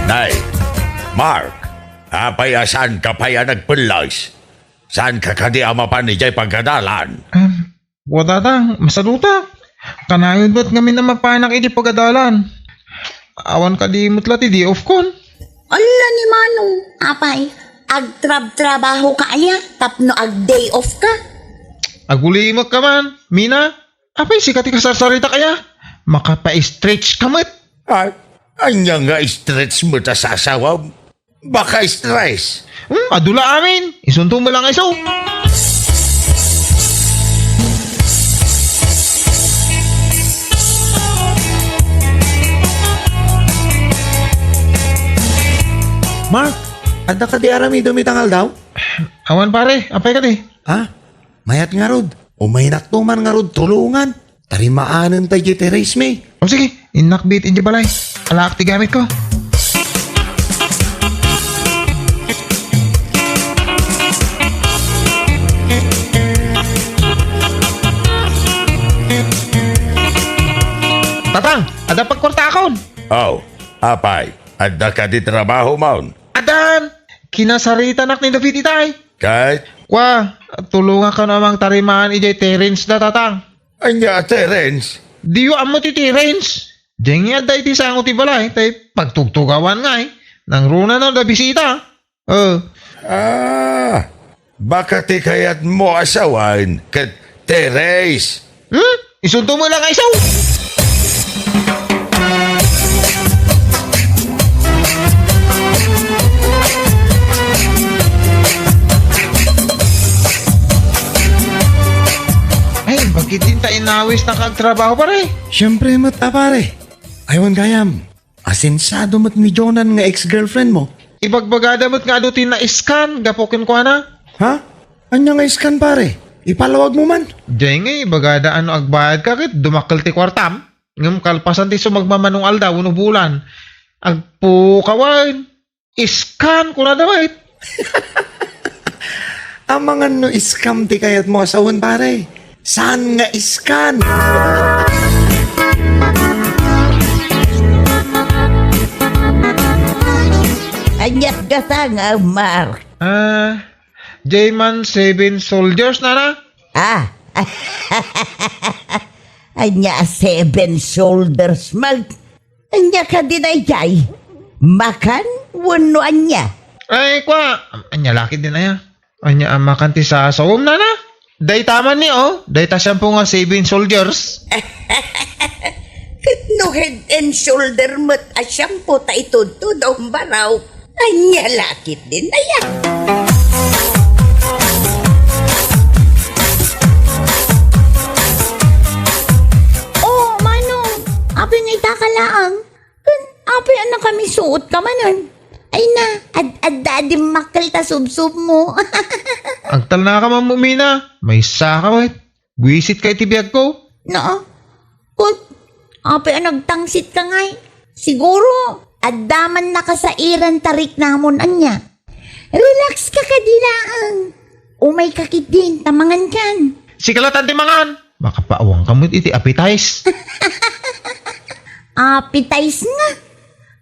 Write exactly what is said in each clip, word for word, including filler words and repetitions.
Nay, Mark, apay a saanka pay a nagpellas? Saanka kadi a mapan idiay pagadalan? Em, wa, Tatang, masadutak. Kanayon met ngamin a mapanak iti pagadalan. Awan kadi met la ti day off kon. Ala ni Manong, apay, agtrabtrabahoka aya tapno ag-day off ka? Agulimekka man, Mina. Apay, sika ti kasarsaritak aya? Makapa-stretch ka met. Ah, ania nga stretch met a sasawam? Baka stress. Hmm, adu la amin. Isunto mo lang iso. Mark, adda kadi aramidem ita nga aldaw? Awan, pare. Apay kadi? Ha? Mayat ngarud. Umaynakto man ngarud tulongan. Tarimaanenta idiay terrace mi. O sige, innak met idiay balay. Alaak ti gamitko. Tatang, adda pagkuartaakon. Aw, apay, adda kadi trabahom? Addan, kinasaritanak ni David itay. Ket? Kua, tulongakon a mangtarimaan idiay terrace da, Tatang. Ania a terrace? Diyo ammo ti terrace? Diay ngay adda iti sango ti balay, tay pagtugtugawan ngay. Nangruna no adda bisita. Eh. Ah, baka ti kayatmo a sawen ket terrace. Hmm? Isunto mo lang iso. Ay, bakit din ta inawis na kagtrabaho, pare? Siyempre, met a, pare. Aywan gayam. Asensado met ni Jonan nga ex-girlfriend mo. Ibagbagada met nga adu ti na-scan gapu kenkuana. Ha? Ania nga scan, pare? Ipalawag mo man. Diay ngay, ibagada a no agbayad ka ket dumakkel ti kuartam. Ngem kalpasan ti sumagmamano nga aldaw wenno bulan, agpukawen. Scan, kunada met. Amangan no scam ti kayatmo a sawen, pare. Saan nga scan? Aniat gata nga, Mark? Ah, diay man Seven Soldiers, nana? Ah. Ania a Seven Shoulders, Mark? Ania kadi daydiay? Makan wenno ania? Ay, kua, ania la ketdin aya? Ania a makan ti sasawem, nana? Dayta man ni, oh, dayta shampoo nga Seven Soldiers. Ket no Head and Shoulder met a shampoo ta itudtudom, baro. Ania la ketdin aya? Oh, Manong, apay nga ita ka laeng? Ken apay a nakamisuot ka manen? Ay na, ad-adda a dimmakkel ta subsob mo. Agtalna ka man, Mina. Maysa ka met. Buisit ka iti biagko. Naa. Ket, apay a nagtangsit ka ngay? Siguro, adda man nakasairan ta riknamon ania. Relax ka kadi laeng. Umay ka ketdin, ta mangan kan. Sika la tan ti mangan. Makapaawang ka met iti appetize. Appetize nga?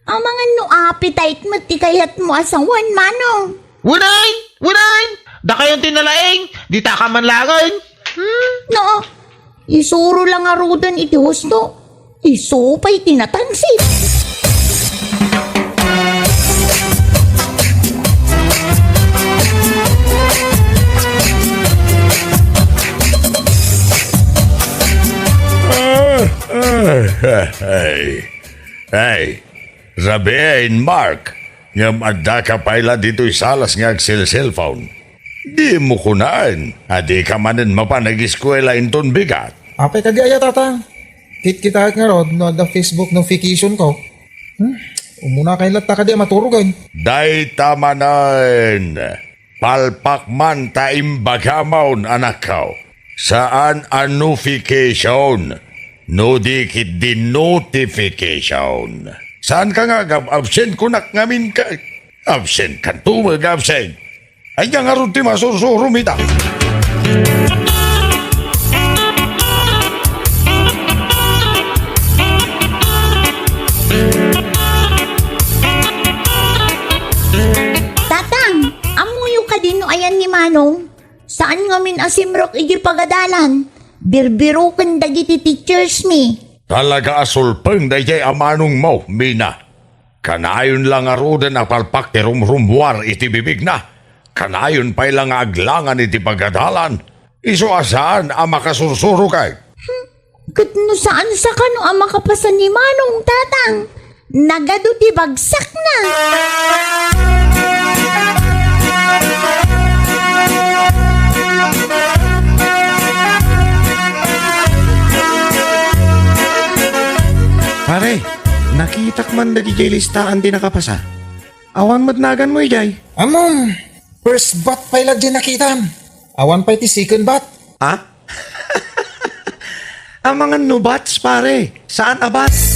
Amangan no appetite met ti kayatmo a sawen, Manong. Wenay! Wenay! Dakayon ti nalaing! Dita ka man laeng! Hmm? No. Isuro la ngaruden iti husto. Isu pay ti natangsit. Ah, ah, ah, ay. Ay, rabiin, Mark. Ngem addaka pay la ditoy salas nga agselselpon. Dimo kunaen a dika manen mapan ageskuela inton bigat. Apay kadi aya, Tatang? Kitkitaek ngarud no adda Facebook notification ko. Hmm? Umuna kay latta kadi a maturogen. Dayta manen. Palpak man ta imbagamon, anakko. Saan a notification, no di ket di notification. Saanka nga agab-absent kunak ngamin ka? Absent kanto nga absent. Ania ngarud ti masursurom ita? Manong, saan ngamin a simrek iti pagadalan. Birbiroken dagiti teachers mi. Talaga a sulpeng daydiay a manongmo, Mina. Kanayon la ngaruden a palpak ti rumrummuar iti bibigna. Kanayon pay la nga aglangan iti pagadalan. Isu a saan a makasursuro kay. Ket no saan sakano a makapasa ni Manong, Tatang, nagadu ti bagsakna. Pare, nakitak man dagiti listaan ti nakapasa. Awan met naganmo idiay? Ammom, first bat pay la diay nakitam. Awan pay ti second bat. Ha? Amangan no bats, pare. Saan a bats?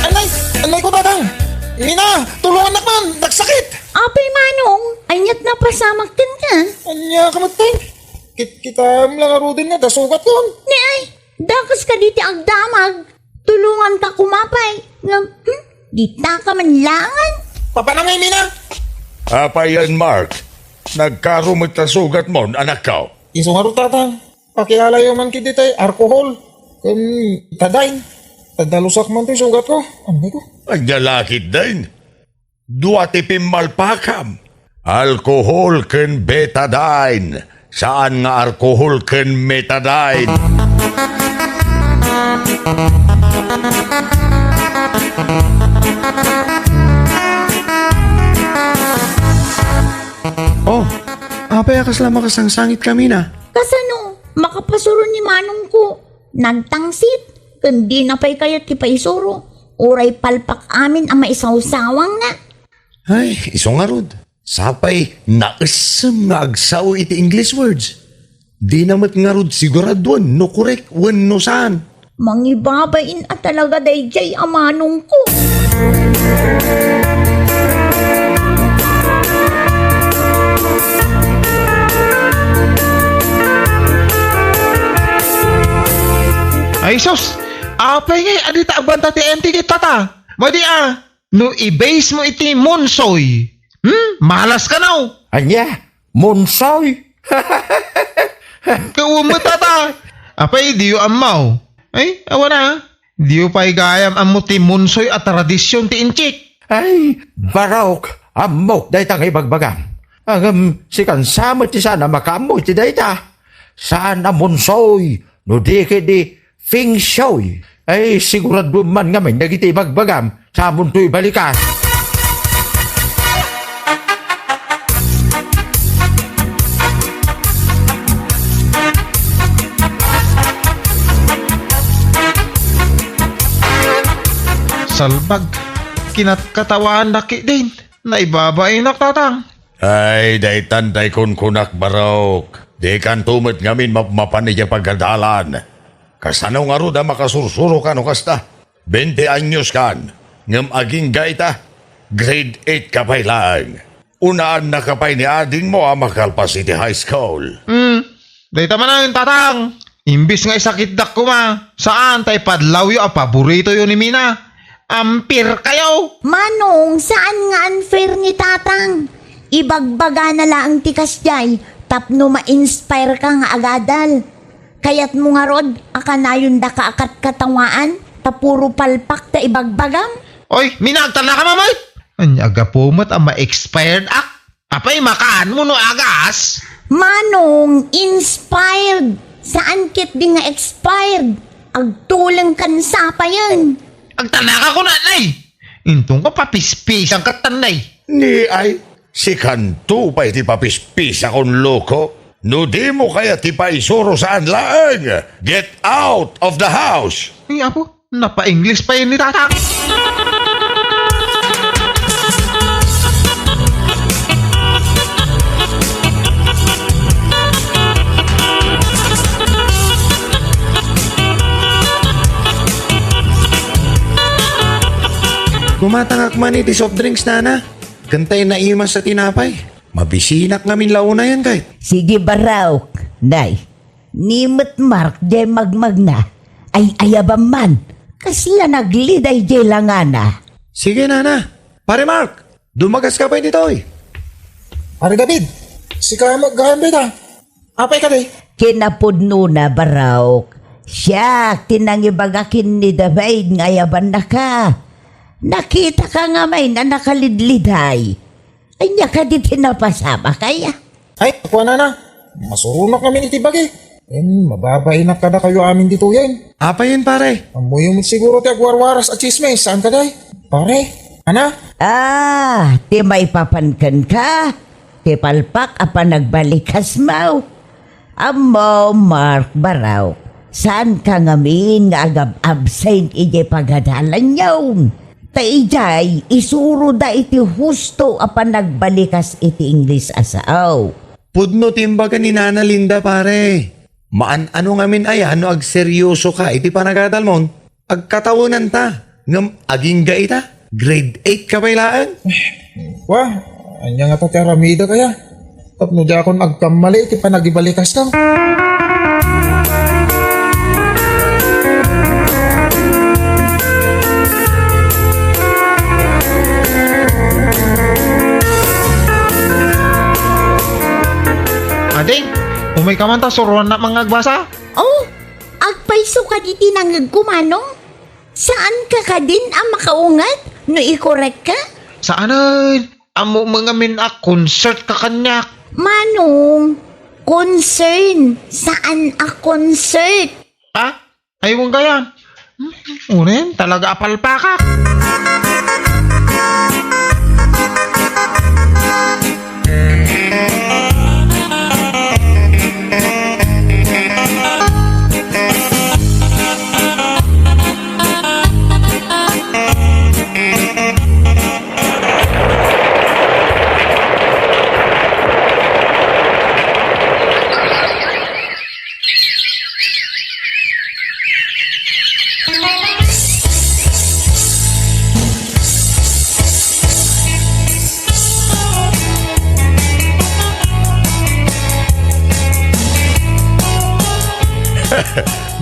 Anay! Anay ko, Tatang! Mina, tulungannak man! Nagsakit! Apay, Manong, ania't napasamak kenka? Ania ka met, Tay? Kit-, kitam la ngaruden nga adda sugatkon. Ni ay, dakas kadi ti agdamag. Tulonganka koma pay. Ngem, hmm, dita ka man langan. Papanam ngay, Mina? Apay yan, Mark? Nagkaaro met ta sugatmon, anakko. Isu ngarud, Tatang. Pakialayo man kidi tay alcohol ken betadine. Ta dalusak man toy sugatko. Anay ko. Ania la ketdin? Dua ti pimmalpakam. Alcohol ken betadine. Saan nga alcohol ken metadine. Oh, apay a kasla makasangsangitka, Mina? Kasano? Makapasuro ni manongko. Nagtangsit, ken dina pay kayat ti paisuro. Uray palpak amin a maisawsawangna. Ay, isu ngarud. Sapay naessem nga agsao iti English words. Dina met ngarud siguraduen no korek wenno saan. Mangibabain a talaga daydiay a manongko. Ay sus! Apay ngay a dita agbanta ti M T kit tata? Madi a, no i-base mo iti Monsoy, hmm? Malas ka, no? Ania? Monsoy? Kawan met tata. Apay, diyo ammo? Ay, awan a. Diyo pay gayam ammo ti Monsoy a tradision ti Intsik. Ay, barok, ammok dayta nga ibagbagam. Ngem sikan sa met ti saan a makaammo iti dayta. Saan a Monsoy, no di ket di Feng Shui. Ay, siguraduen man ngamin dagiti ibagbagam, samonto ibalikas. Salbag, kinatkatawaannak ketdin. Naibabainak, Tatang. Ay, daytan tay kunkunak, barok. Dikanto met ngamin mapmapan idiay pagadalan. Kasano ngarud a makasursuroka no kasta? Bente anyos kan, ngem agingga ita, grade eight ka pay laeng. Unaannaka pay ni adingmo a makalpas iti high school. Hmm, dayta manen, Tatang. Imbes nga isakitdak koma, saan ta ipadlawyo a paboritoyo ni Mina. Unfair kayo! Manong, saan nga unfair ni Tatang? Ibagbagana laeng ti kasdiay tapno ma-inspire ka nga agadal. Kayatmo ngarud a kanayondaka a katkatawaan ta puro palpak ta ibagbagam? Oy, Mina, agtalnaka met! Ania a gapu met a ma-expired ak? Apay, makaanmo no agas? Manong, inspired. Saan ketdi nga expired. Agtuleng kan sapayen. Agtalnaka koma, nay! Inton ka papispisan ket tan, nay. Ni ay, sikanto pay ti papispisakon, loko. No dimo kayat ti paisuro, saan laeng. Get out of the house! Ay, apo. Napa-English pay ni Tatang. Kumatangak man iti soft drinks, nana. Ken tay naimas a tinapay. Mabisinak ngamin la unayen, kay. Sige, Barok. Nay, ni met Mark jay magmagna. Ay-ayaban man. Kasla nagliday jay langana. Sige, nana. Pare Mark, dumagas ka pay ditoy. Pare David, sika met gayam dayta. Apay kadi? Kinapudnona, Barok. Siak ti nangibaga ken ni David nga ayabannaka. Nakitaka ngamin a nakalidliday. Ania kadi ti napasamak, aya? Ay, kuanana, masuronak ngamin iti bagi. Ken mababainak kadakayo amin ditoyen. Apayen, pare? Ammoyo met siguro ti agwarwaras a tsismis, saan kadi? Pare, ana? Ah, ti maipapan kenka, ti palpak a panagbalikasmo. Ammom, Mark, Barok, saanka ngamin nga agab-absent idiay pagadalanyo. Ta idiay, isuroda iti husto a panagbalikas iti Ingles a sao. Pudno ti imbaga ni Nana Linda, pare. Maan-ano ngamin aya no agseryosoka iti panagadalmon? Agkatawenanta, ngem agingga ita, grade eight ka pay laeng. Wa, ania ngata ti aramidek aya? Tapno diakon agkammali iti panagibalikasko. Ading, umay ka man ta suroannak nga agbasa? Oh, agpayso kadi ti nangngegko, Manong? Saanka kadin a makaunget no ikorekka? Saanen. Ammom ngamin a concert ka kaniak. Manong, concern, saan a concert. Ha? Ay, wen gayam. Hmm, unen, talaga a palpakak.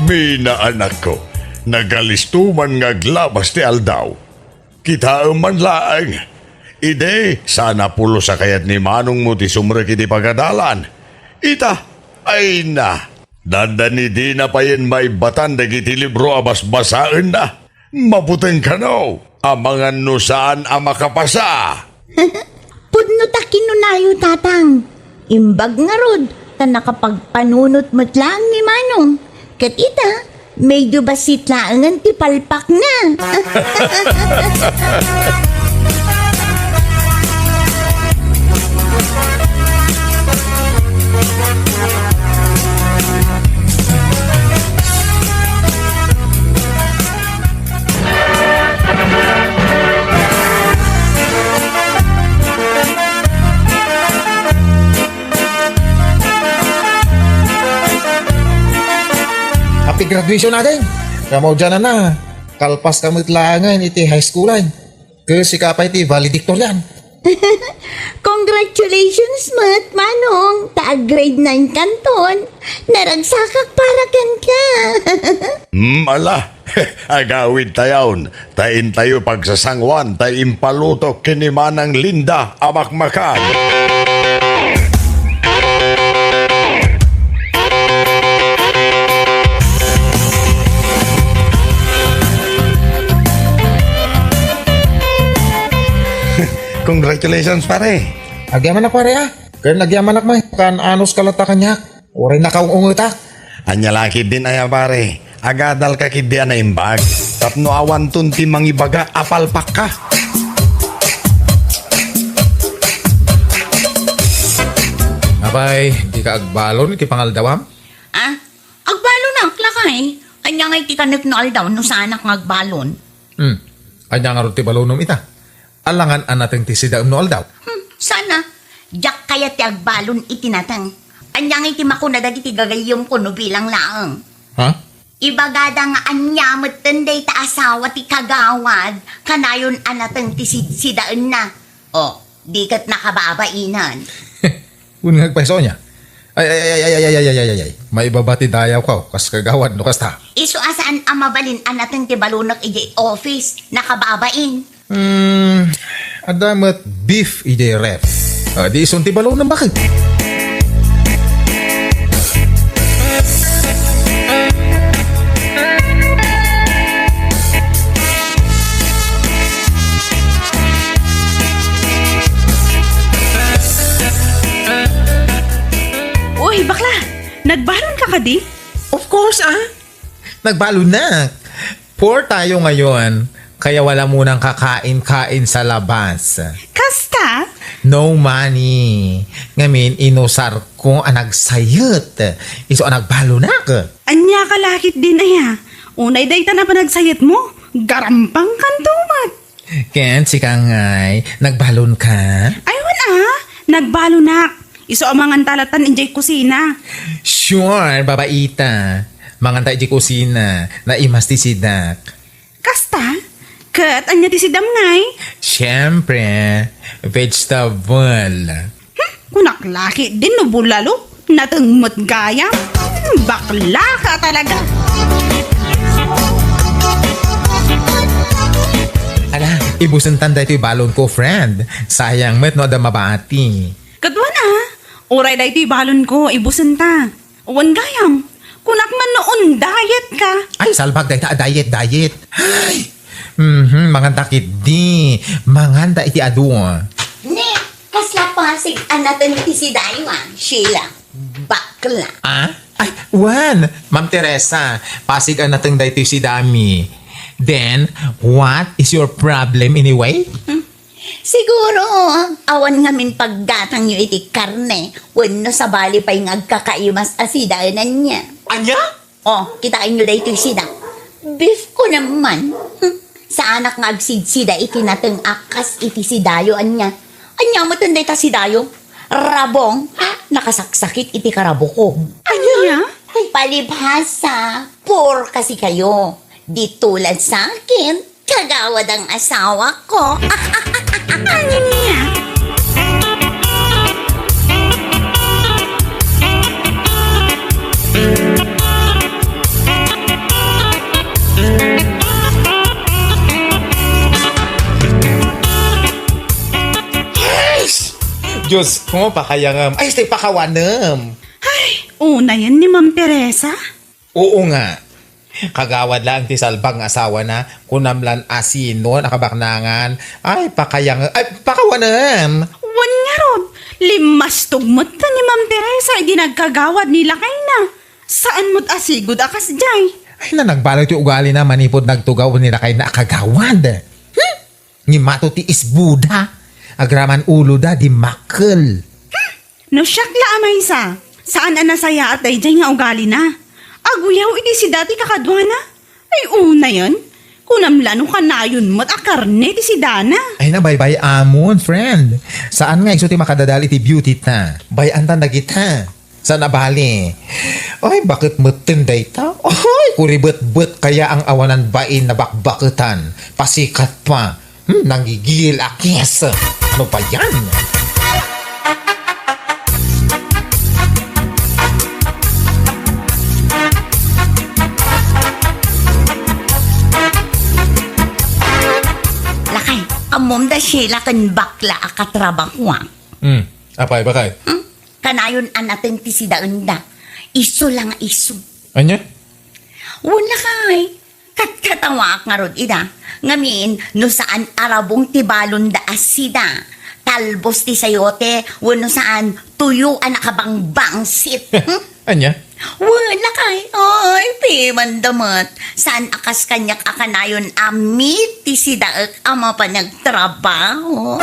Mina, anakko, nagalisto man nga aglabas ti aldaw. Kitaem man laeng. Idi, saan a pulos a kayat ni manongmo ti sumrek iti pagadalan. Ita, ay na, dandani dina payen maibbatan dagiti libro a basbasaenna. Mabuteng kano, amangan no saan a makapasa. Pudno ta kinunayo, Tatang. Imbag ngarud, ta nakapagpanunot met laeng ni Manong. Ket ita, medyo bassit laengen ti palpakna. Happy graduation, ading! Kamaudiananna, kalpaska met laengen iti high school-ay. Ket sika pay ti valedictorian. Congratulations met, Manong, ta ag-grade nine kanton. Naragsakak para kenka. Hmm, ala, agawidtayon, ta intayo pagsasangoan, ta impalutok ken ni Manang Linda a makmakan. Congratulations, pare. Agyamanak, pare, ah. Ken agyamanak met, kan-anos ka latta kaniak. Uray nakaung-ungetak. Ania la ketdin aya, pare? Agadal ka ketdi a naimbag. Tapno awanton ti mangibaga a palpakka. Apay, dika agbalon iti pangaldawam? Ah, agbalon ak, lakay. Ania ngay ti kanek no aldaw no saanak nga agbalon? Hmm. Ania ngarud ti balonom ita? Alangan a nateng ti sidaem no aldaw? Hmm, sana. Diak kayat ti agbalon iti nateng. Ania ngay ti makuna dagiti gagayyemko no bilang laeng? Ha? Ibagada nga ania metten dayta asawa ti kagawad, kanayon a nateng ti sidsidaenna. O, di ket nakababainan. Kun nga agpaiso niya. Ay, ay, ay, ay, ay, ay, ay, ay, ay, ay, ay. Maibaba ti dayawko, kas kagawad, no kasta. Isu a saan a mabalin a nateng ti balonak idiay office, nakababain. Hmm, adda met beef idiay ref. Ah, di isun ti balon ng bakit? Uy, bakla! Nagbalon ka kadi? Of course, ah. Nagbalon na. Poor tayo ngayon, kaya wala munang kakain-kain sa labas. Kasta? No money. Ngamin, inusar ko a nagsayet. Isu a nagbalonak. Anya ka lakit din, aya? Unay dayta na panagsayet mo, garampang kanto met. Ken sika ngay, nagbalon ka? Ay, wen a, nagbalonak. Isu a manganta latan idiay kusina. Sure, babaita. Manganta idiay kusina, naimas ti sidak. Kasta? Ket anya ti sidam ngay? Siyempre, vegetable. Hmm, kunak lakit din no bulalo. Nateng met gayam. Hmm, bakla ka talaga. Ala, ibusentan daytoy balon ko, friend. Sayang met no adda mabati. Kaduana, uray daytoy balon ko, ibusenta. Wen gayam, kunak man no on diet ka. Ay, salbag dayta a diet, diet. Ay, mhm, manganta ketdi. Manganta iti adu. Ne, kasla pasig a nateng ti sidayo, ah, Sheila. Bakla. Ah? Ay, wen, Ma'am Teresa, pasig a nateng daytoy sidami. Then, what is your problem anyway? Hmm? Siguro, awan ngamin paggatangyo iti karne, wenno sabali pay nga agkakaimas a sidaen ania. Ania? Oh, kitaenyo daytoy sida. Beef ko naman. Hmm. Saanak nga agsidsida iti nateng a kas iti sidayo ania. Ania metten dayta sidayo? Rabong, ha? Nakasaksakit iti karabukog. Ania? Ay, palibhasa, poor kasi kayo. Di tulad sa akin, kagawad ang asawa ko. Ania? Ay, Diyos ko, pakayangem. Ay, stay, pakawanem. Ay, unayen ni Ma'am Teresa? Oo nga. Kagawad laeng ti salbag nga asawana, kunam lan a sinon a kabaknangan. Ay, pakayang-, ay, pakawanem. Wen ngarud, limmastog met ni Ma'am Teresa idi nagkagawad ni lakayna. Saan met a sigud a kasdiay. Ay, na, nagbalo ti ugalina manipud nagtugaw ni lakayna a kagawad. Hmm? Ngem mato ti isbuda, agraman uloda, dimmakkel. Hmm! No siak la a maysa, saan a nasayaat daydiay nga ugalina. Aguyaw iti sida ti kakaduana. Ay, unayen, kunam la no kanayon met a karne ti sidana. Ay, na, baybay-amon, friend. Saan nga isu ti makadadal iti beauty ta. Bay-antan dagita. Saan a bali. Ay, baket metten dayta? Ay, kuribetbet kaya ang awanan bain na bakbaketan. Pasikat pa. Hmm, nanggigil a kes. Ano ba yan? Lakay, ammom da Sheila ken bakla a katrabahoak. Hmm, apay, bakay? Hmm? Kanayon a nateng ti sidaenda. Isu la nga isu. Ania? Wen lakay, katkatawaak ngarud ida. Ngamin, no saan a rabong ti balonda a sida, talbos ti sayote, wenno saan, tuyo a nakabangbangsit. Hmm? Ania? Wen lakay, ay, pimanda met. Saan a kas kaniak a kanayon a meet ti sidaek a mapan nagtrabaho.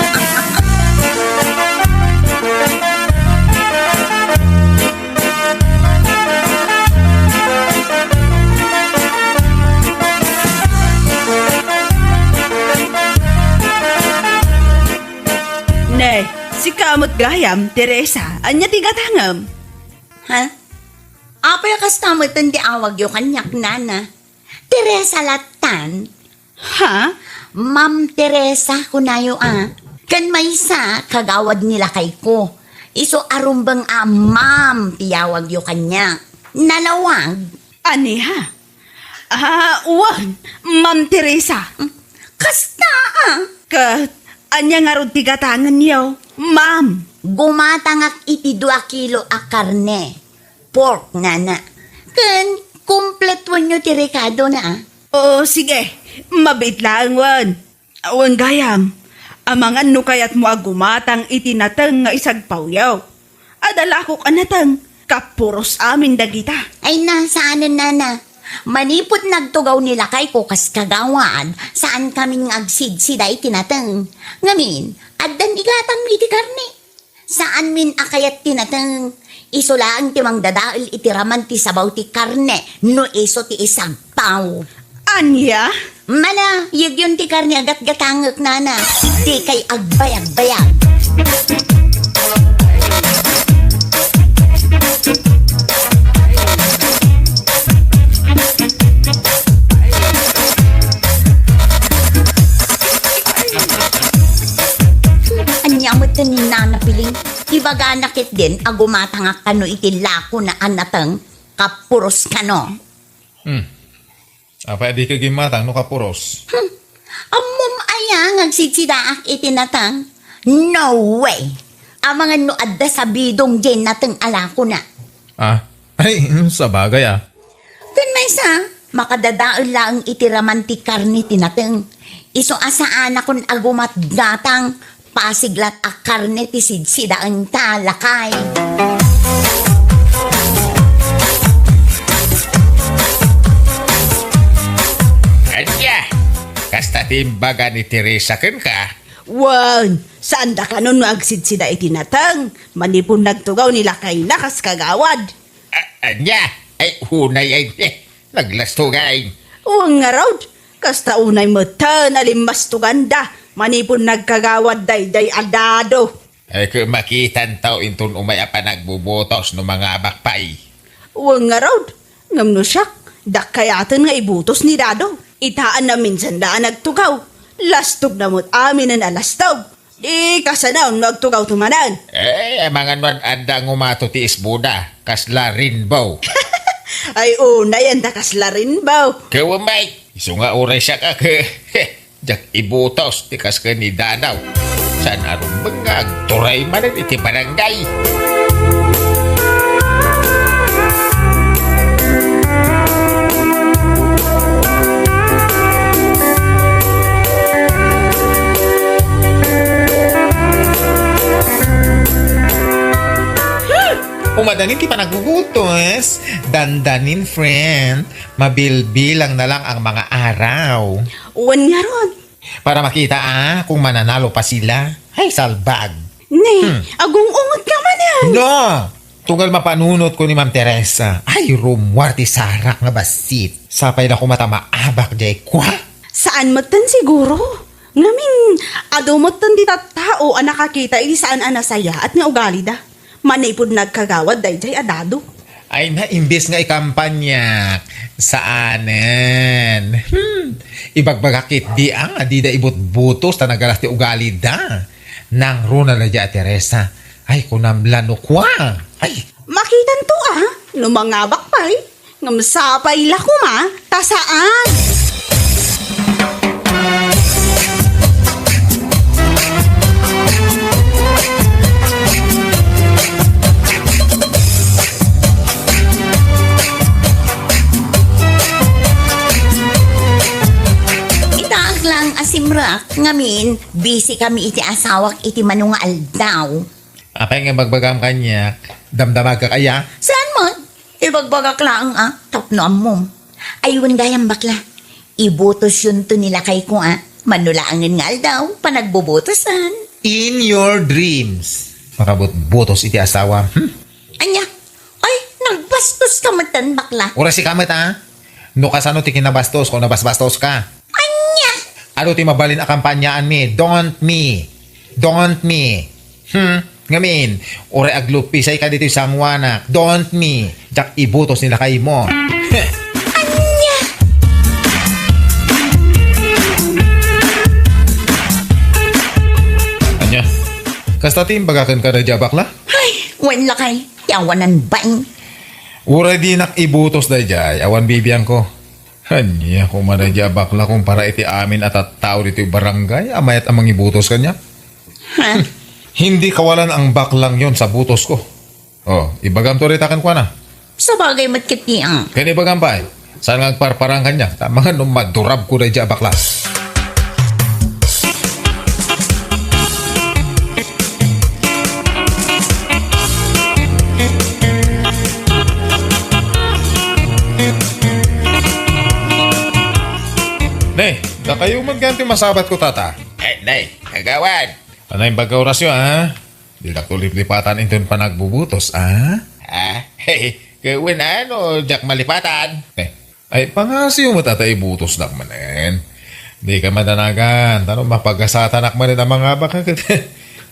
Ne, sika met gayam, Teresa, ania ti gatangem? Ha? Apay a kasta metten ti awagyo kaniak, nana? Teresa lattan. Ha? Ma'am Teresa, kunayo a. Ken maysa, kagawad ni lakayko. Isu a rumbeng a ma'am ti yawagyo kaniak. Nalawag. Ania? Ah, wen, Ma'am Teresa. Kasta, ah. Ket, ania ngarud ti gatangenyo, ma'am? Gumatangak iti dua kilo a karne. Pork, nana. Ken, kumpletuenyo ti rekadona, ah. O, sige. Mabiit laeng, wen. Awan gayam, amangan no kayatmo a gumatang iti nateng nga isagpawyo. Adda lakok a nateng, kapuros amin dagita. Ay na, saanen, nana. Manipud nagtugaw ni lakayko kas kagawad, saan kamin nga agsidsida iti nateng. Ngamin, addan igatangmi iti karne. Saanmin a kayat ti nateng. Isu laeng ti mangdadael iti raman ti sabaw ti karne no isu ti isagpaw. Ania? Mala, yegyon ti karne a gatgatangek, nana. Dikay agbayagbayag. Ania met ni Nana Piling? Ibagana ketdin a gumatangak kano iti lakona a nateng, kapuros kano. Hmm. Apay a dika gimmatang no kapuros? Hmm. Ammom aya nga agsidsidaak iti nateng? No way! Amangan no adda sabidong diay nateng a lakona. Ah? Ay, hmm, sabagay, ah. Ken maysa, makadadael laeng iti raman ti karne ti nateng. Isu a saanakon a gumatgatang, pasig latta a karne ti sidsidaenta, lakay. Ania? Kasta ti imbaga ni Teresa kenka? Wen, saanda kano no agsidsida iti nateng, manipud nagtugaw ni lakayna kas kagawad. A-, ania? Ay, unay ay, eh, naglastugay. Wen ngarud, kasta unay metten a limmastuganda manipud nagkagawad daydiay a dado. Ay, ket makitanto inton umay a panagbubutos no mangabak pay. Wen ngarud, ngem no siak, diak kayaten nga ibutos ni dado. Itan a minsan la a nagtugaw. Lastogna met aminen a lastog. Di kasano no agtugawto manen. Eh, amangan no adda ngumato ti isboda, kasla rainbow. Ay, unay, anta kasla rainbow. Ket wen met, isu nga uray siak a ke-, diak ibutos ti kas ken ni Danaw. Saan a rumbeng nga agturay manen iti barangay. Hmm! Umadanin ti panagbubutos. Dandanin, friend. Mabilbilang na lang ang mga araw. Wen ngarud. Para makita, ah, kung mananalo pa sila. Ay, salbag. Ne, hmm, agung-ungot ka manen. No! Tunggal mapanunot ko ni Ma'am Teresa. Ay, rummuar ti sarak nga bassit. Sapay la koma ta maabak diay kua. Saan metten siguro? Ngamin, adu metten ti tattao a nakakita iti saan a nasayaat nga ugalida. Manipud nagkagawad daydiay a dado. Ay na, imbes nga ikampanyak, saanen. Hmm. Ibagbagak ketdi a nga dida ibutbutos ta nagalas ti ugalida. Nangruna daydiay a Teresa. Ay, kunam la no kua. Ay. Makitanto a, no mangabak pay. Ngem sapay la koma ta saan. Itaak lang a simrek, ngamin, busy kami iti asawak iti mano nga aldaw. Apay nga ibagbagam kaniak, damdamagka aya? Saan man? Ibagbagak laeng a, tapno ammom. Ay, wen gayam, bakla. Ibutosyonto ni lakayko a, mano laengen nga aldaw, panagbubutosan. In your dreams, makabutbutos iti asawa. Hmm? Ania? Ay, nagbastoska metten, bakla. Uray sika met, a? No kasano ti kinabastosko, nabasbastoska. Ania? Adu ti mabalin a kampanyaanmi? Don't me. Don't me. Hmm? Ngamin, uray aglupisayka ditoy sangoanak. Don't me. Diak ibutos ni lakaymo. Heh. Ania? Ania? Kasta ti imbagak kenka daydiay a bakla? Ay, Wen lakay, ti awanan bain. Uray dinak ibutos daydiay, awan bibiangko. Ania koma daydiay a bakla kumpara iti amin a tattao ditoy barangay a mayat a mangibutos kaniak? Ha? Hindi kawalan ang baklang yon sa butos ko. Oh, ibagamto dayta kenkuana. Sabagay met ketdi a. Ken ibagam pay, saan nga agparparang kaniak, ta amangan no madurabko daydiay a bakla. Ne, dakayo met gayam ti masabatko, tata. Eh, nay, kagawad. Anay, baga orasyo, ha? Dinak to liplipatan inton panagbubutos, a? Ah, wen a, no diak malipatan. Eh, ay, pangasiw met a ta ibutosnak manen. Dika madanagan, ta no mapagasatanak manen a mangabak ket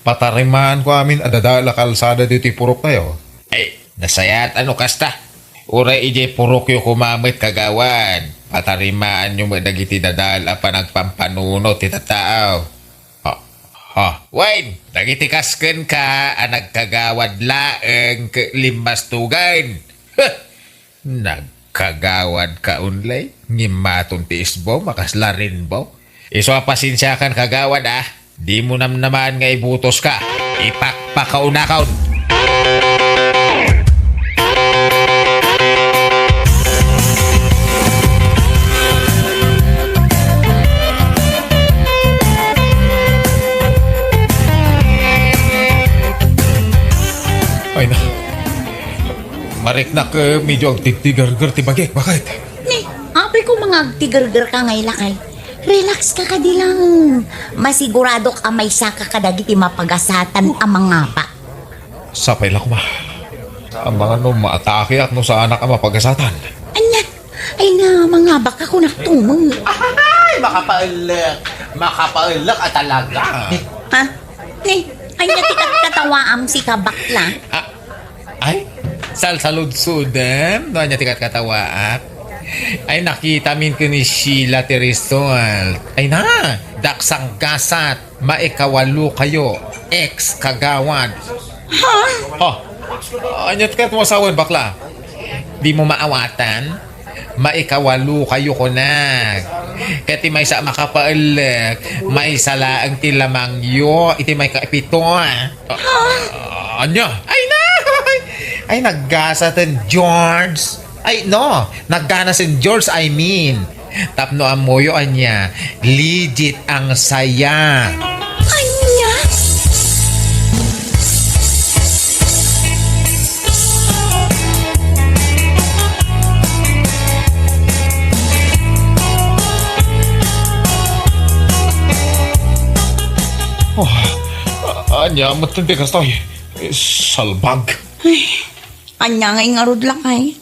patarimaanko amin a dadael a kalsada ditoy puroktayo. Ay, nasayaat a no kasta. Uray idiay purokyo koma met, kagawad, patarimaanyo met dagiti dadael a panagpampanunot ti tattao. Ha? Ha? Wen, dagiti kas kenka a nagkagawad laeng ket limmastugan. Huh! Nagkagawadka unlay, ngimmaton ti isbom a kasla rainbow. Isu a pasensiakan, kagawad, a. Dimo namnamaan nga ibutoska. Ipakpakaunakon. Ay na. Mariknak, eh, medyo agtigtigargar ti bagik. Bakit? Ni, apay ko mga agtigargar ka ngay lakay. Relax ka kadi lang. Masiguradok a maysaka kadagiti mapagasatan a mangabak. Sapay la koma. Amangan no maatakeak no saanak a mapagasatan. Anya? Ay na, mangabak ako naktumo. Ay, makapaellek. Makapaellek a talaga. Ha? Ni, anya ti katkatawaam sika, bakla? Ah, ay, salsaludsodem no anya ti katkatawaak. Ay, nakitamin ken ni Sheila ti result. Ay na, daksang gasat. Maikawalo kayo, ex kagawad. Ha? Oh, anya ti ket mo asawen, bakla? Di mo maawatan? Maikawalo kayo kunak. Ket ti maysa a makapaellek, maysa laeng ti lamangyo iti maikapito. Ah, anya? Ay na! Ay, naggasaten, George. Ay, no, nagganasen, George, I mean. Tapno ammoyo ania, legit ang saya. Ania? Oh, ania met ti kastoy? Eh, salbag. Ay, ania ngay ngarud lakay?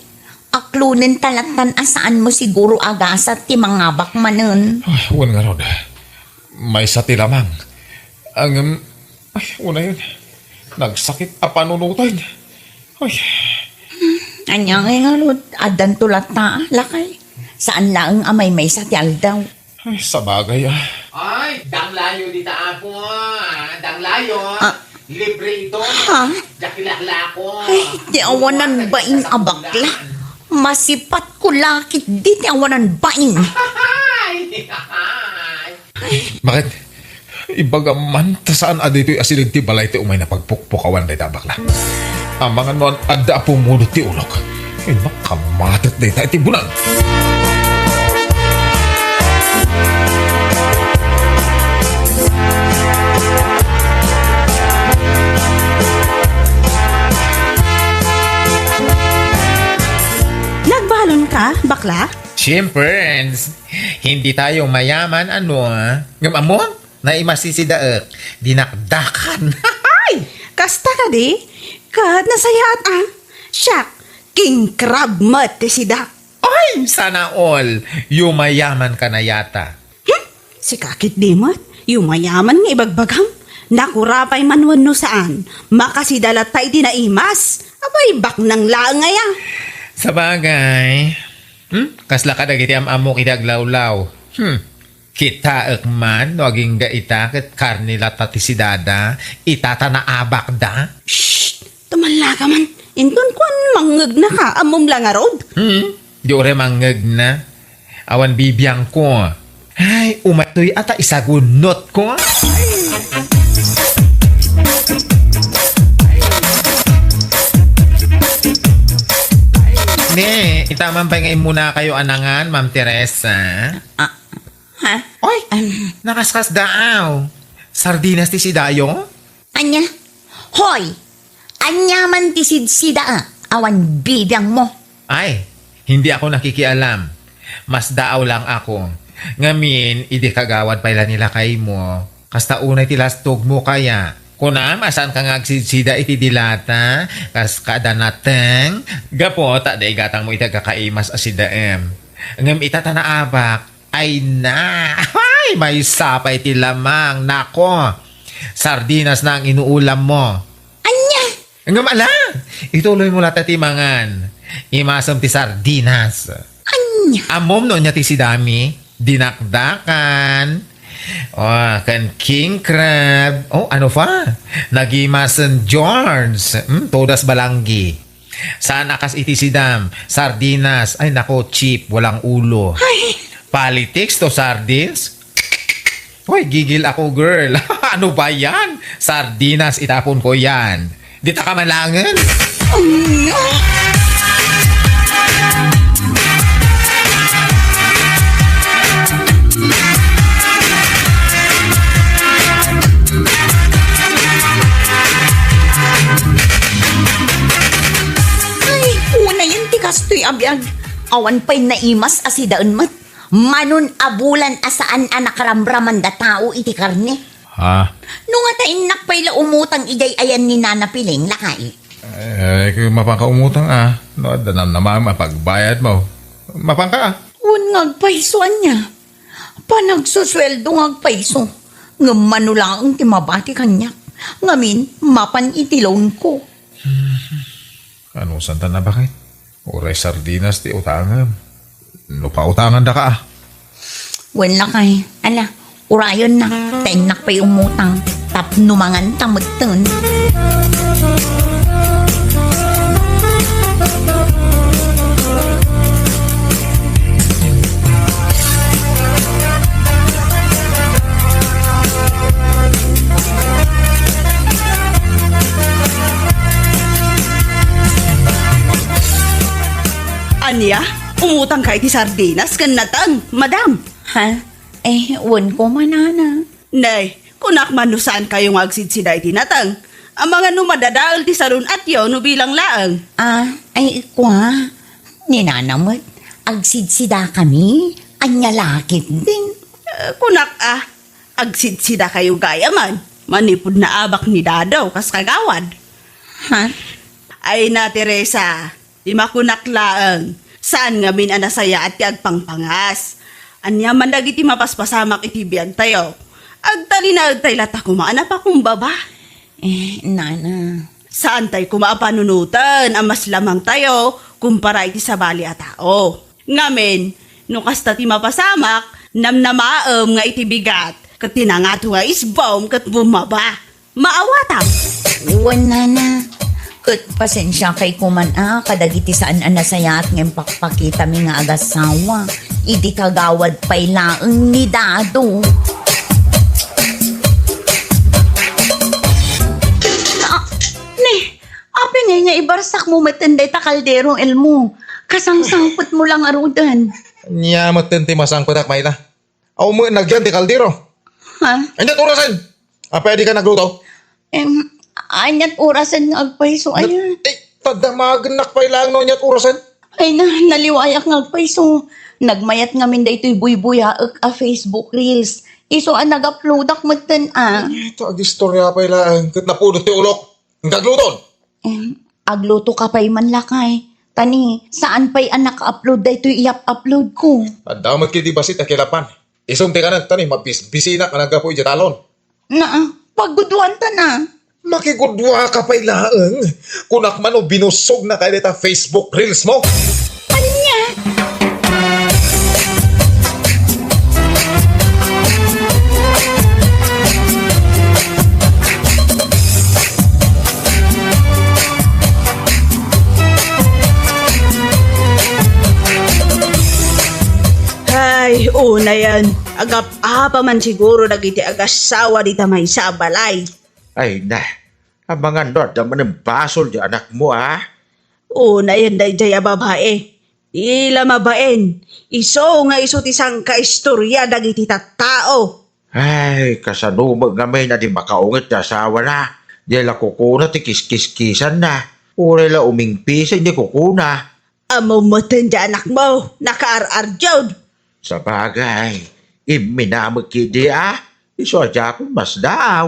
Aklonen ta lattan a saanmo siguro a gasat ti mangabak manen. Ay, wen ngarud. Maysa ti lamang. Ngem, ay, unayen. Nagsakit a panunoten. Ay. Ania ngay ngarud, addanto latta, lakay. Saan laeng a maymaysa ti aldaw. Ay, sabagay, ah. Ay, danglayo dita, apo, ah. Danglayo. Ah. Libre ito. Ha? Diak laklako. Ay, ti awanan bain a bakla. Masipat ko lakit di ti awanan bain. Ay, ay. Bakit? Ibaga man, ta saan a ditoy asideg ti balay ti umay napagpukpukawan dayta a bakla. Amangan no adda a pumudot ti ulok. Ay, nakamatet dayta iti bunag. Nagbalon ka, bakla? Siyempre, hindi tayo mayaman, ano, ah? Ngem ammo? Naimasisidaek, dinakdakan. Ay! Kasta kadi? Ket nasayaat a. Siak, king crab met ti sida. Ay, sana all. Yumayaman ka na yata. Hmm? Sika ketdi met, yumayaman nga ibagbagam. Nakurapay man wenno saan, makasida latta iti naimas. Apay, baknang laeng aya. Sabagay. Hmm? Kasla kadagiti am-ammok iti aglawlaw. Hmm. Kitaek man no agingga ita ket karne latta ti sidada, ita ta naabakda. Shh! Tumallaka man. Inton kuan, mangngegnaka. Ammom la ngarud? Hmm? Di uray mangngegnaka. Awan bibiangko. Ay, umatoy a ta isagunnotko. Ne, ita man pay nga immunakayo a nangan, Ma'am Teresa. Ah, ha? Oy, Um, nakaskasdaaw. Sardinas ti sidayo? Ania? Hoy! Ania man ti sidsida, a? Awan bibiangmo. Ay, hindi ako nakikialam. Masdaaw lang ako. Ngamin, idi kagawad pay la ni lakaymo, kasta unay ti lastogmo kaya? Kunam a saanka nga agsidsida iti dilata, kas kada nateng? Gapu ta daigatangmo iti agkakaimas a sidaem. Ngem ita ta naabak, ay na! Ay, maysa pay ti lamang. Nako! Sardinas na ang inuulammo. Ania? Ngem ala! Ituloymo la ta ti mangan. Imasem ti sardinas. Ania? Ammom no ania ti sidami? Dinakdakan. Oh, ken king crab. Oh, ano pa? Nagimasen George. Hmm, todas balanggi. Saan a kas iti sidam, sardinas. Ay, nako, cheap, walang ulo. Ay! Politics to sardines? Hoy, gigil ako, girl. Ano ba yan? Sardinas, itapon ko yan. Di ta kamalangan? Ay, unayen ti kastoy a biag. Awan pay naimas a sidaen met. Manon a bulan a saan a nakaramraman da tao iti karne. Ha? No nga ta innak pay la umutang idiay ayan ni Nana Piling, lakay. Eh, kung mapanka umutang, ah. No, adda namnamam a pagbayad mo. Mapanka, ah. Wen nga agpayso ania? Panagsusueldo nga agpayso. Ngem mano laeng ti mabati kaniak. Ngamin, mapan iti loan ko. Ano santa na bakit? Uray sardinas ti utangem. No pautangandaka, ah. Wen lakay, ala, urayonna, ta innak pay umutang, tapno manganta metten. Ania? Umutangka iti sardinas ken nateng, madam? Ha? Eh, wen ko manana. Nay, kunak man no saankayo nga agsidsida iti nateng. Amangan no madadael ti salun-atyo no bilang laeng. Ah, ay, kua. Ni nana met, agsidsida kami. Ania la ketdin? Eh, kunak, ah, agsidsida kayo gayam man. Manipud naabak ni Dado, kas kagawad. Ha? Ay na, Teresa, ti makunak laeng, saan ngamin a nasayaat ti agpangpangas. Ania man dagiti mapaspasamak iti biagtayo? Agtalinaedtay latta koma a napakumbaba. Eh, nana. Saantay koma a panunoten a mas lamangtayo kumpara iti sabali a tao. Ngamin, no kasta ti mapasamak, namnamaem nga iti bigat, ket ti nangato nga isbom ket bumaba. Maawatam. Wen, nana. Ket pasensiakay koman a kadagiti saan a nasayaat nga impakpakitami nga agasawa. Idi kagawad pay laeng ni Dado. Ah, ne, apay ngay nga ibarsakmo metten dayta kaldero, Elmo? Kasangsangpetmo la ngaruden. Ania metten ti masangpetak, Mayla? Aw, met nagyan ti kaldero. Ha? Aniat orasen? Apay a dika nagluto? Em, aniat orasen nga agpayso, aya? Eh, tadamagennak pay laeng no aniat orasen? Ay na, naliwayak nga agpayso. Nagmayat ngamin daytoy buybuyaek a Facebook Reels. Isu a nag-uploadak metten, a. Ito, agistorya pay laeng. Ket napudot ti ulok. Nagluto? Em, agluto ka pay man lakay. Tani, saan pay a naka-upload daytoy iyap-upload ko? Adda met kidi basit a kilapan. Isum ti kanen, tani, mabis-, bisinak a naggapu iti talon. Naa, pagguduan ta na. Makigudua ka pay laeng. Kunak man no binussog na kay dayta Facebook Reels mo. Ania? Unayen, agap-apa man siguro dagiti agassawa dita maysa a balay. Ay na, amangan no adda manen basol ti anakmo, a? Unayen daydiay a babae. Dila mabain. Isu nga isu ti sangkaistorya dagiti tattao. Ay, kasano met ngamin a di makaunget ti asawana? Di la kukuna ti kiskiskisanna. Uray la umingpis, di kukuna. Ammom metten ti anakmo, nakaar-ardiod. Sabagay, imminamek idi a, isu a diakon masdaaw.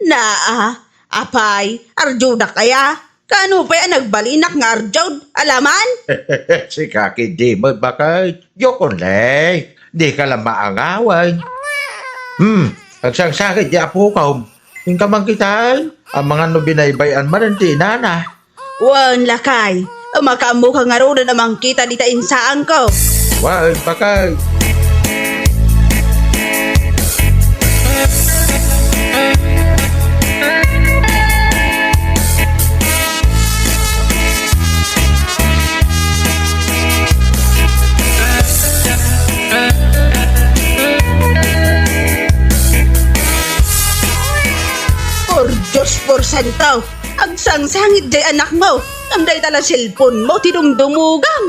Naa, apay, ardiodak aya? Kaano pay a nagbalinak nga ardiod? Alaman? Sika ketdi met, baket. Diokon lay, dika la maangawen. Hmm, agsangsangit ti apokom. Inka man kitaen, amangan no binaybay-an manen ti inana. Wen, lakay, makaammoka ngaruden a mangkita dita insaanko. Wen, baket. Por Dios, por santo, agsangsangit diay anakmo, ngem dayta la cellphone-mo ti dumdumogam.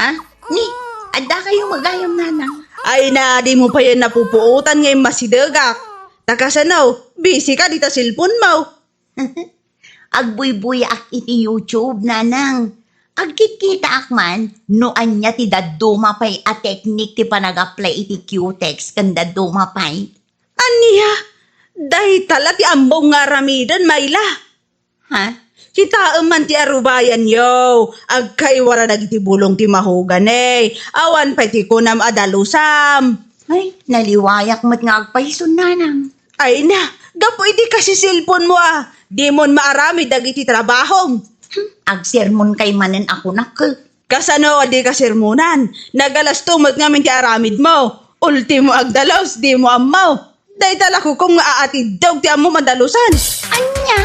Ah, ni, adda kayo magayam, nanang? Ay na, dimo payen napupuotan nga immasidegak. Ta kasano, busy ka dita cellphone-mo. Agbuybuyaak iti YouTube, nanang. Agkitkitaak man no ania ti dadduma pay a teknik ti panag-apply iti cutex ken dadduma pay. Ania? Dayta la ti ammom nga aramiden, Mayla. Ha? Kitaem man ti arubayanyo, agkaywara dagiti bulong ti mahogani. Awan pay ti kunam a dalusam. Ay, naliwayak met nga agpayson, nanang. Ay na, gapu iti kasi cellphone-mo a, dimon maaramid dagiti trabahom. Hmm, agsermonkay manen a kunak. Kasano a dika sermonan? Nagalasto met ngamin ti aramidmo. Ultimo agdalus, dimo ammo. Dayta la kukom nga aatiddog ti ammom a dalusan. Ania?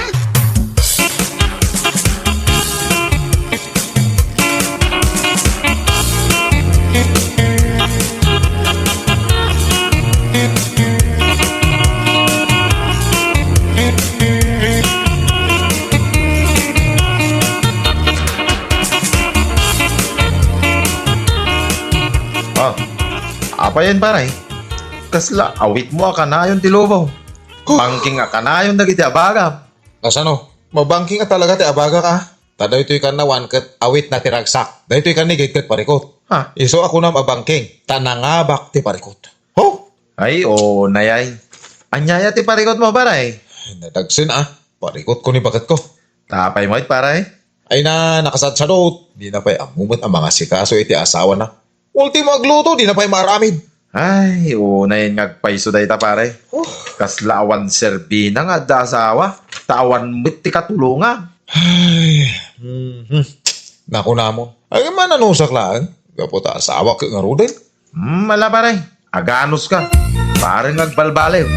Ah, apayen, pare? Kasla awitmo a kanayon ti lubong. Huh? Bangking a kanayon dagiti abagam. Kasano? Mabangking a talaga ti abagak a? Ta daytoy kannawan ket awitna ti ragsak. Daytoy kannigid ket parikut. Ha? Isu a kunam a bangking, ta nangabak ti parikut. Ho? Ay, o, nayay. Aniaya ti parikutmo, pare? Nadagsen a. Parikutko ni baketko. Tapay met, pare? Ay na, nakasadsadot. Dina pay ammo met a mangasikaso iti asawana. Ultimo agluto, dina pay maaramid. Ay, unayen nga agpayso dayta, pare. Oh. Kasla awan serbina nga adda asawa, ta awan met ti katulongan. Ay, mhm. Nakunamon. Ay, mananusak laeng. Gapu ta asawa ket ngaruden. Hmm, ala, pare. Aganos ka. Pare nga agbalbaliw.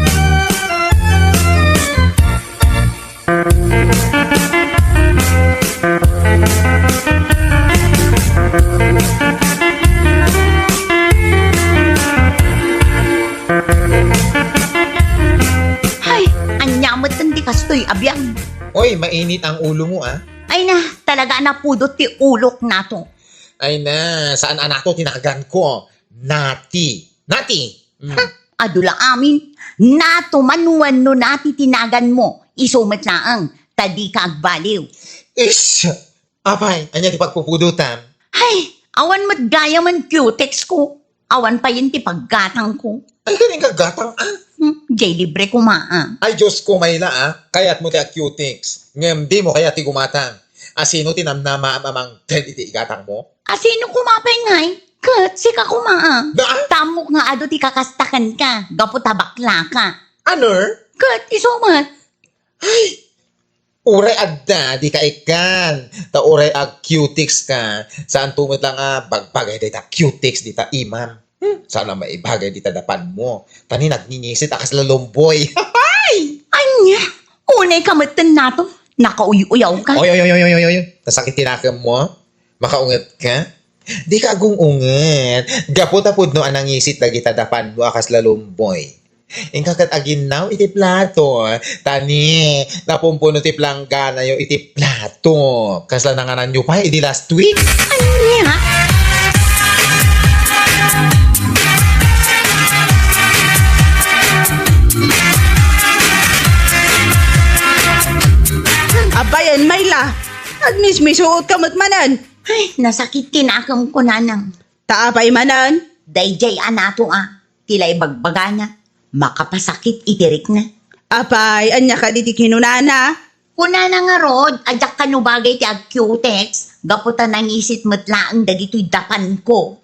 Hay, ania met ti kastoy a biag? Oy, mainit ang ulo mo, ah. Ay na, talaga a napudot ti ulok nato. Ay na, saan a nato tinaganko? Nati. Nati. Mm. Ha? Adu la amin. Nato man wenno Nati ti naganmo. Isu met laeng, ta dika agbaliw. Ish! Apay, ania ti pagpupudotam? Hay, awan met gayam a cutex ko. Awan payen ti paggatangko. Ay, kadi nga gatang, ah? Hmm, jay libre koma, ah. Ay, Diyos ko, Mayla, ah. Kayatmo ti a-cutex. Ngem dimo kayat ti gumatang. Asino ti namnamaam a mangted iti igatangmo? Asino koma pay ngay? Ket sika koma, ah. Da? Tamok nga adu ti kakasta kenka, gapu ta bakla ka. Ano? Ket isu met. Ay! Uray adda, dika ikkan. Ta uray ag-cutex ka. Saanto met la nga bagbagay dayta cutex dita imam. Hmm, saan a maibagay dita dapanmo. Ta ni nagningisit a kasla lumboy. Hay! Ania? Unay ka metten nato. Nakauy-uyaw ka. Oy, oy, oy, oy, oy, oy. Nasakit ti nakemmo? Makaunget ka? Dika agung-unget. Gapu ta pudno a nangisit dagita dapanmo a kasla lumboy. Inka ket aginnaw iti plato. Tani, napumpuno ti plangganayo iti plato. Kasla nangananyo pay idi last week? Ania? Abayen, Mayla. Agmismisuot ka met manen. Ay, nasakit ti nakem ko, Nanang. Ta apay manen? Daydiay a nato a, ti la ibagbagana, makapasakit iti rikna. Apay, ania kadi ti kinunana? Kunana ngarud, a diak kano bagay ti ag-cutex, gapu ta nangisit met laeng dagitoy dapanko.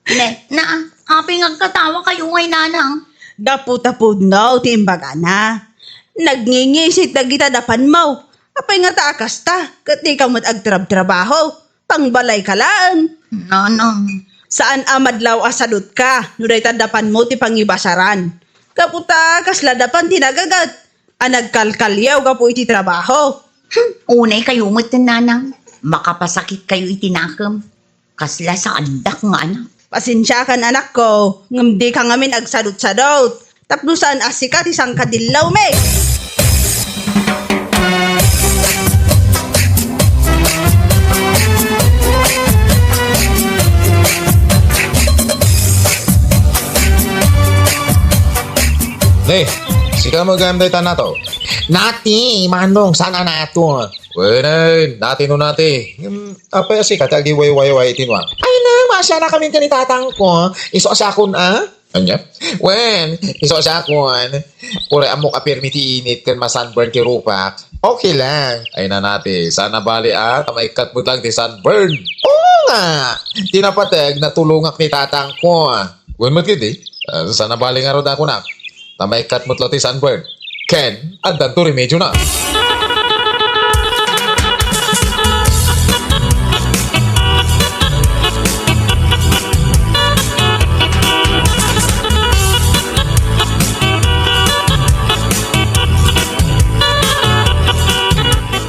Ne, na, apay nga agkatawa kayo ngay, Nanang? Gapu ta pudno ti imbagana. Nagngingisit dagita dapanmo. Apay nga ta a kasta, ket dika met agtrabtrabaho. Pangbalay ka laeng. Nanang. Saan a madlaw a sadutka no dayta dapanmo ti pangibasaran. Gapu ta kasla dapan ti nagaget a nagkalkaliaw gapu iti trabaho. Hmm, unay kayo met, Nanang. Makapasakit kayo iti nakem. Kasla saandak nga anak. Pasensiakan, anakko, ngem dika ngamin agsadutsadut. Tapno saan a sika ti sangkadillawmi. Ne, sika met gayam dayta nato. Nati, Manong, saan a nato? Wen, nati no nati. Hmm, apay a sika ti agiwaywayway iti nuam? Ay na, masianakamin ken ni tatangko. Isu a siakon a? Ania? Wen, isu a siakon. Uray ammok a pirmi ti init ken ma-sunburn ti rupak. Okay lang. Ay na nati, saan a bali a, ta maikkat met lang ti sunburn. Oo nga! Ti napateg, natulongak ni tatangko. Wen met ketdi, ah, saan a bali ngarud a kunak. Ta maikkat met laeng ti sunburn. Ken, addanto remedyona.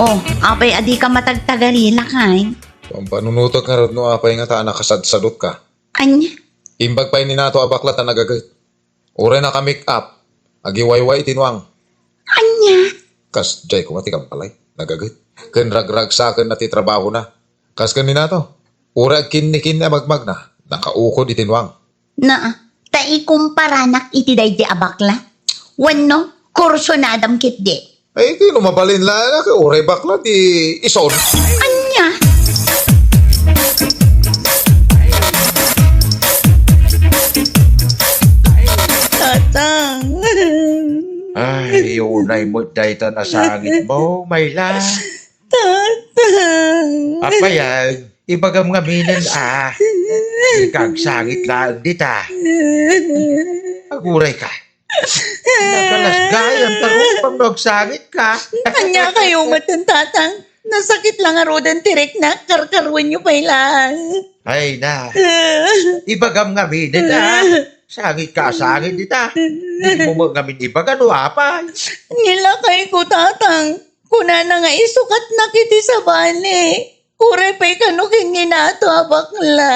Oh, apay a dika matagtagalila, kay? Pampanunotek ngarud no apay nga ta nakasadsadutka. Ania? Imbag pay ni nato a bakla ta nagaget. Uray naka-make up, agiwayway iti nuam. Ania? Kasdiay koma ti kabalay, nagaget. Ken ragragsakenna ti trabahona. Kas ken ni nato, uray agkinnikinni a magmagna, nakaukod iti nuam. Na, ta ikumparanak iti daydi a bakla? Wenno, kursunadam ketdi? Ay, iti no mabalin la, uray bakla ti ison. Ania? Tatang. Ay, unay met dayta nasangitmo, Mayla. Tatang. Apay a, ibagam ngaminen a. Ikaw agsangit laeng dita. Aguray ka. Nakalasgayam ta rupam no agsangit ka. Ania kayo met, Tatang? Nasakit lang ngaruden ti rikna, karkaruenyo pay laeng. Ay na. Ibagam ngaminen a. Sangit ka, sangit dita. Dimo met ngamin ibaga no apay. Nilakay ko, Tatang. Kunana nga isukatnak iti sabali. Uray pay kano ken ni nato a bakla.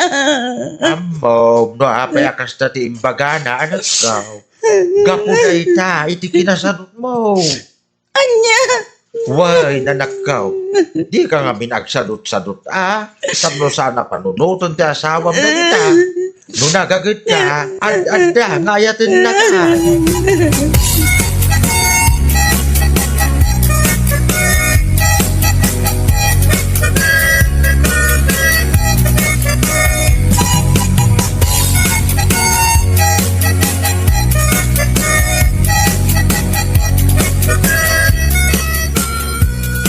Ammom, no apay a kasta ti imbagana, anakko. Gapu dayta iti kinasadutmo. Ania? Wen, anakko. Dika ngamin agsadutsadut, a? Tapno saan a panunoten ti asawam dagita. No nagaget ka, ad-adda nga ayatennaka.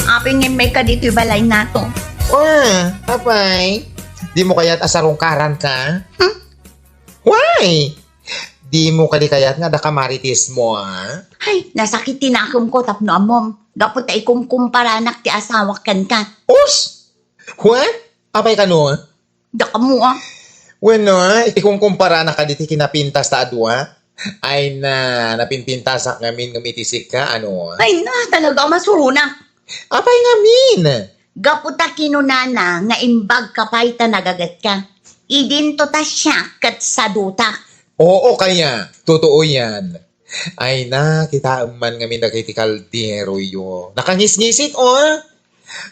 Apay ngem may ka ditoy balay nato? Ah, apay. Dimo kayat a sarungkaranka? Hmm? Why? Dimo kadi kayat nga adda kamarites mo, a? Ay, nasakit ti nakem ko tapno ammom. Gapu ta ikumkumparanak ti asawak kenka. Us! What? Apay kano? Dakamu, a. Wenno, a, ikumkumparanak kadi ti kinapintas ta adua? Ay na, napinpintasak ngamin ngem iti sika, ano? Ay na, talaga, masuronak. Apay ngamin? Gapu ta kinunana nga imbag ka pay ta nagagetka. Idinto ta siak ket sadutak. Oo kaya, totoo yan. Ay na, kitaem man ngamin dagiti kalderoyo. Nakangisngisit, oh.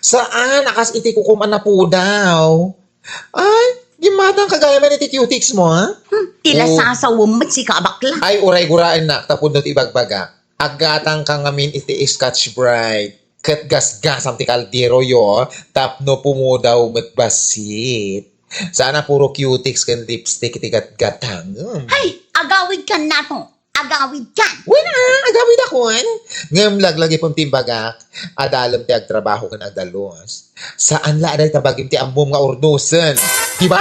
Saan, a kas iti kukom a napudaw. Ay, gimmatang kagayam iti cutics mo, ha? Hmm, ti lasasawem met sika a bakla. Ay, uray guraennak, tapno ti ibagbagak. Aggatangka ngamin iti Scotch Brite. Ket gasgasam ti kalderoyo, tapno pumudaw met bassit. Sana puro cutics ken lipstick iti gatgatangem. Hay, agawidkan nato. Agawidkan. Wen a, agawidakon. Ngem laglagipem ti imbagak, adalem ti agtrabaho ken agdalus. Saan la a dayta bagim ti ammom nga urnosen. Di ba?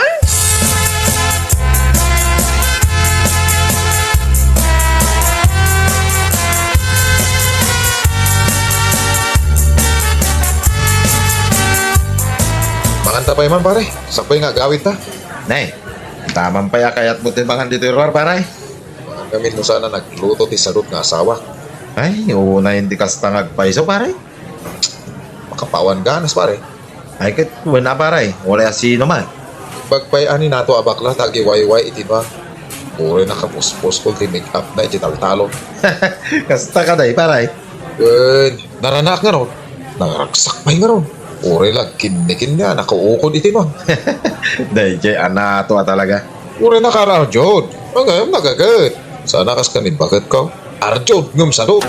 Manganta pay man, pare. Sakbay nga agawidta. Nay, taman pay a kayatmo ti mangan ditoy ruar, pare. Mangan ngamin no saan a nagluto ti sadut nga asawa. Ay, unay ti kasta nga agpayso, pare. Makapawan ganas, pare. Ay, ket wen a, pare, uray a sino man. Pagpay-ani nato a bakla ta agiwayway iti nuang. Uray nakapuspos ko ti make-up na iti taltalon. Kasta ka, day, pare. Wen, naranak nga ron. Nangaragsak pay nga ron. Uray la kinnikin nga nakaukod iti nuang. Dayjay anato a talaga. Uray nakaarjud. Ngem nagaget. Sana kas kanibaketko. Arjud ngem sadut.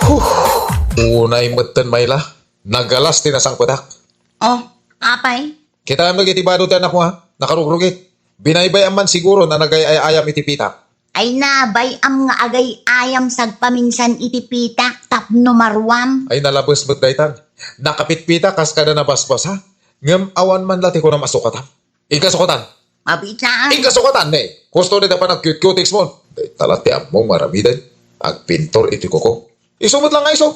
Huh. Unay metten, Mayla. Nagalas ti nasangpetak. Oh, apay? Kitaem dagiti bado ti anakmo, ha? Nakarugrugit. Binaybay-am man siguro a nagay-ay-ayam iti pitak. Ay na, bay-am nga agay-ayam sagpaminsan iti pitak tapno maruam. Ay, nalabes met daytan. Nakapitpitak kas kada nabasbasa. Ngem awan man la ti kunam a sukatam. Inka sukatan. Mabiit laeng. Inka sukatan, ne. Husto dayta panagcute-cutics mo. Dayta la ti ammom nga aramiden. Agpintor iti kuko. Isu met la nga isu.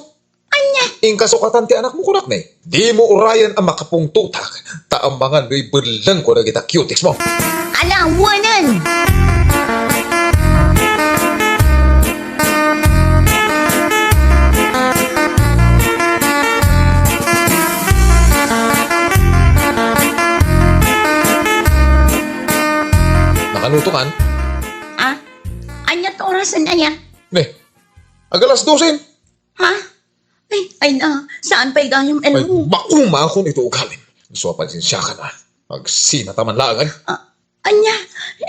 Ania? Inka sukatan ti anakmo, kunak ne. Dimo urayen a makapungtotak, ta amangan no ibellengko dagita cutics mo. Ala, wanen! Nakaluto kan? Ah? Ania ti orasen aya? Ne, agalas dosen. Ha? Ay, ay na, saan pay gayam, Elmo? Ay, maumakon iti ugalim. Isu a pasensiakan, a. Agsinata man laengen. Ah, ania?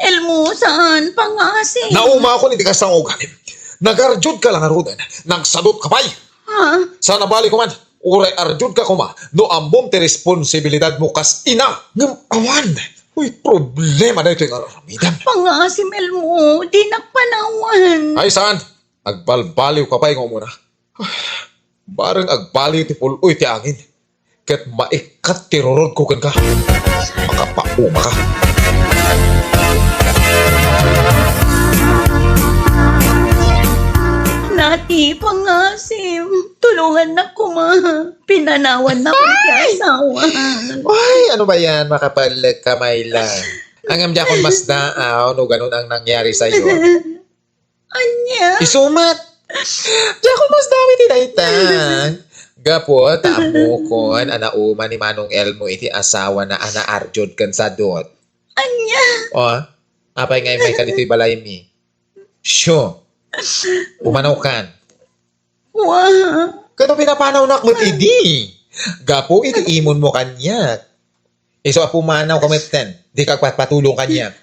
Elmo, saan? Pangasim. Naumakon iti kasta nga ugalim. Nagarjudka la ngaruden. Nagsadutka pay. Ha? Saan a bali koma. Uray arjudka koma no ammom ti responsibilidadmo kas ina. Ngem awan. Uy, problema daytoy nga aramidem. Pangasim, Elmo. Dinak panawan. Ay, saan? Agbalbaliwka pay nga umuna. Bareng agbaliw ti pul-oy ti angin, ket maikkat ti rurodko kenka. Makapauma ka. Nati, pangasim, tulongannak koma. Pinanawannak ti asawa. Ay, ano ba yan? Makapallek ka, Mayla. Ngem diakon masdaaw no ganun ang nangyari sa'yo. Ania? Isu met. Diakon masdaaw iti dayta. Gapu ta ammokon a nauma ni Manong Elmo iti asawana a naarjud ken sadut. Ania? O, apay nga immayka ditoy balaymi? Sio. Pumanawkan. Wa. Kano pinapanawnak met idi? Gapu iti imunmo kaniak. Isu a pumanawka metten, dika agpatpatulong kaniak.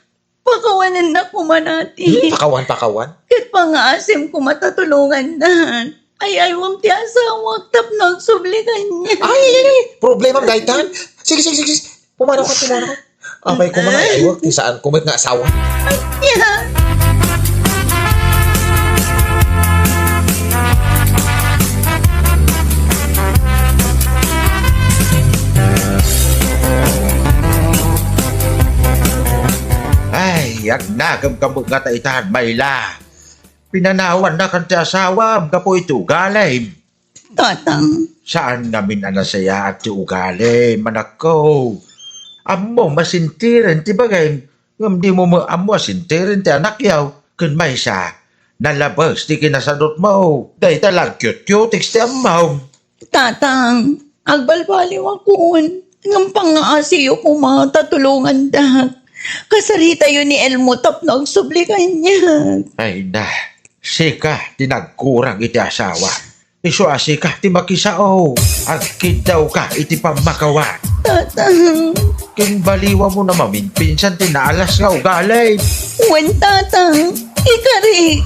Pakawanennak koma nati. Hmm, pakawan, pakawan. Ket pangaasim koma ta tulongannak. Ay-aywem ti asawak tapno agsubli kaniak. Ay, ay, ay, ay. Problemam daytan. Sige, sige, sige, sige. Pumanawka, pumanawka. Apay koma nga ay-aywek ti saan ko met nga asawa. Ya. Ay, agnakemka met ngata itan, Mayla. Pinanawannakan ti asawam gapu iti ugalim. Tatang. Saan ngamin a nasayaat ti ugalim, anakko. Ammom a sintiren ti bagim, ngem dimo met ammo a sintiren ti anakyo. Ken maysa, Nalabes ti kinasanotmo. Dayta la agkiutkiutik ti ammom. Tatang, agbalbaliwakon. Ngem pangngaasiyo koma ta tulongandak. Kasaritayo ni Elmo tapno agsubli kaniak. Ay na, sika ti nagkurang iti asawa. Isu a sika ti makisao. Agkiddawka iti pammakawan. Tatang. Ken baliwamon a maminpinsan ti naalas nga ugalim. Wen, Tatang. Ikari.